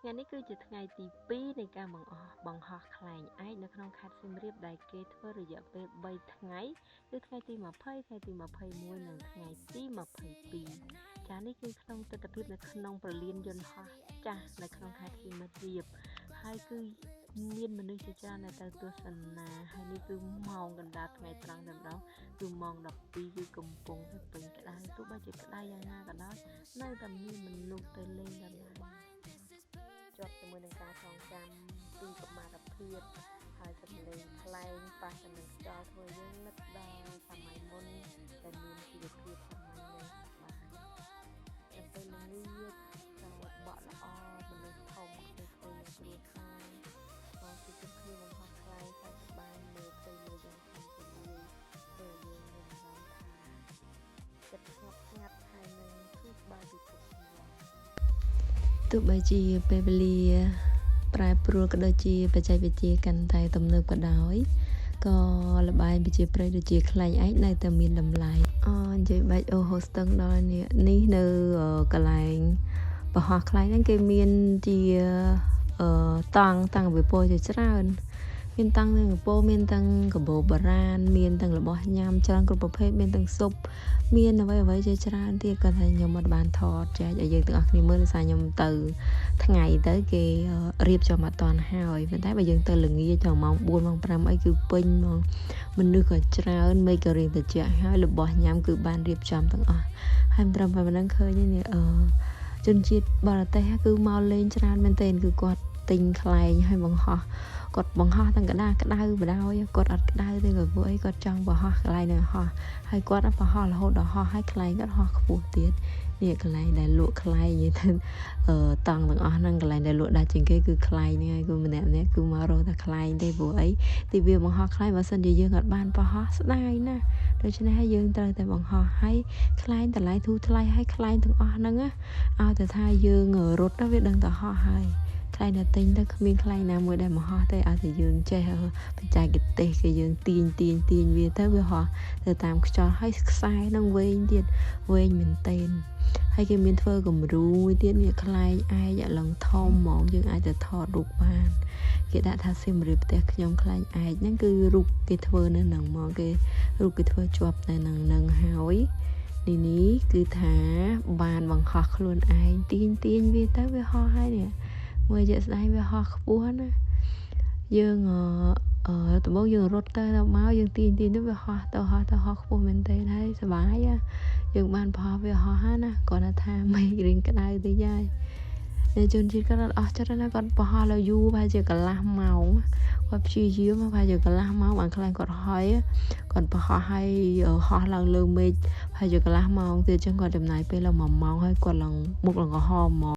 ថ្ងៃនេះគឺជាថ្ងៃទី2នៃការបង្អស់បង្ហោះខ្លែងឯកនៅក្នុងខេត្តសៀមរាបដែលគេធ្វើរយៈពេល3ថ្ងៃគឺថ្ងៃទី20ថ្ងៃទី21និងថ្ងៃទី22ចានេះគឺក្នុងទស្សនវិជ្ជានៅក្នុងប្រលានយន្តហោះចាស់នៅក្នុងខេត្តសៀមរាបហើយគឺមានមនុស្សជាច្រើនដែលទៅទស្សនាហើយនេះគឺម៉ោងកណ្ដាលថ្ងៃត្រង់តែម្ដងគឺម៉ោង12គឺកំពុងតែពេញក្តៅទោះបីជាក្តៅយ៉ាងណាក៏ដោយនៅតែមានមនុស្សទៅលេងដដែលជាប់ជាមួយនឹងការចងចាំពីកុមារភាពហើយសំឡេងខ្លែងប៉ះទៅនឹងខ្យល់ធ្វើយើងនឹកដល់សម័យមុនដែលមានជីវភាពសម័យនេះបាទដល់ពេលល្ងាចតែបក់ល្អមនុស្សធំក្មេងៗនិងគ្រួសារមកជួបជុំគ្នាបង្ហោះខ្លែងសើចសប្បាយមើលផ្ទៃមេឃយ៉ាងធំទូលាយធ្វើឲ្យយើងមានអារម្មណ៍ថាចិត្តស្ងប់ស្ងាត់ហើយនឹងធូរស្បើយពីទុក្ខកង្វល់ ទោះបីជាពេលវេលាប្រែប្រួលក៏ដូចជាបច្ចេកវិទ្យាកាន់តែទំនើបក៏ដោយក៏ល្បែងប្រជាប្រិយដូចជាខ្លែងឯកនៅតែមានតម្លៃអនិយាយបែកអូហូស្ទឹងដល់នេះនេះនៅកន្លែងបង្ហោះខ្លែងហ្នឹងគេមានជាអឺតង់តាំងវិពណ៌ជាច្រើនមានតាំងទាំងពណ៌មានទាំងកាបូបបុរាណមានទាំងរបស់ញ៉ាំច្រើនគ្រប់ប្រភេទមានទាំងស៊ុបមានអ្វីអ្វីជាច្រើនទៀតគាត់ថាខ្ញុំអត់បានថតចែកឲ្យយើងទាំងអស់គ្នាមើលដោយសារខ្ញុំទៅថ្ងៃទៅគេរៀបចំអត់តាន់ហើយប៉ុន្តែបើយើងទៅល្ងាចទៅម៉ោង4ម៉ោង5អីគឺពេញហ្មងមនុស្សក៏ច្រើនមេឃក៏រៀងត្រជាក់ហើយរបស់ញ៉ាំគឺបានរៀបចំទាំងអស់ហើយមិនត្រឹមតែប៉ុណ្្នឹងឃើញនេះអឺជនជាតិបរទេសគឺមកលេងច្រើនមែនទែនគឺគាត់ទិញខ្លែងហើយបង្ហោះគាត់បង្ហោះទាំងកដាក្តៅបដ ாய் គាត់អត់ក្តៅទេក៏ពួកអីគាត់ចង់បង្ហោះកន្លែងនឹងហោះហើយគាត់បង្ហោះរហូតដល់ហោះហើយខ្លែងគាត់ហោះខ្ពស់ទៀតនេះកន្លែងដែលលក់ខ្លែងនិយាយទៅអឺតង់ទាំងអស់ហ្នឹងកន្លែងដែលលក់ដាច់ជាងគេគឺខ្លែងហ្នឹងហើយគឺម្នាក់ម្នាក់គឺមករកតែខ្លែងទេព្រោះអីទីវាបង្ហោះខ្លែងបើសិនជាយើងអត់បានបង្ហោះស្ដាយណាស់ដូច្នេះហើយយើងត្រូវតែបង្ហោះហើយខ្លែងតម្លៃធូរថ្លៃហើយខ្លែងទាំងអស់ហ្នឹងណាឲ្យតែថាយើងរត់ទៅវាដឹងតែហោះហើយខ្លែងតែទិញទៅគ្មានខ្លែងណាមួយដែលមកហោះទេឲ្យតែយើងចេះបច្ចេកទេសគេយើងទាញទាញទាញវាទៅវាហោះទៅតាមខ្យល់ហើយខ្សែនឹងវែងទៀតវែងមែនតេនហើយគេមានធ្វើគំរូមួយទៀតនេះខ្លែងឯកឡើងធំហ្មងយើងអាចទៅថតរូបបានគេដាក់ថាសៀមរាបផ្ទះខ្ញុំខ្លែងឯកហ្នឹងគឺរូបគេធ្វើនៅហ្នឹងមកគេរូបគេធ្វើជាប់នៅហ្នឹងនឹងហើយនេះនេះគឺថាបានបង្ហោះខ្លួនឯងទាញទាញវាទៅវាហោះហើយនេះមើលជាក់ស្ដែងវាហោះខ្ពស់ណាយើងអឺដំបូងយើងរត់ទៅទៅមកយើងទាញទាញទៅវាហោះទៅហោះទៅហោះខ្ពស់មែនទែនហើយសប្បាយយើងបានផោះវាហោះហើយណាគាត់ថាមេឃរៀងក្តៅតិចហើយតែជនជាតិគាត់អត់អស់ចិត្តណាគាត់បោះលើយូរប្រហែលជាកន្លះម៉ោងគាត់ព្យាយាមប្រហែលជាកន្លះម៉ោងបានខ្លាំងគាត់ហើយគាត់បោះឲ្យហោះឡើងលើមេឃប្រហែលជាកន្លះម៉ោងទៀតអញ្ចឹងគាត់ចំណាយពេលឡើង1ម៉ោងហើយគាត់ឡើងមុខឡើងក្រហមហ្មង។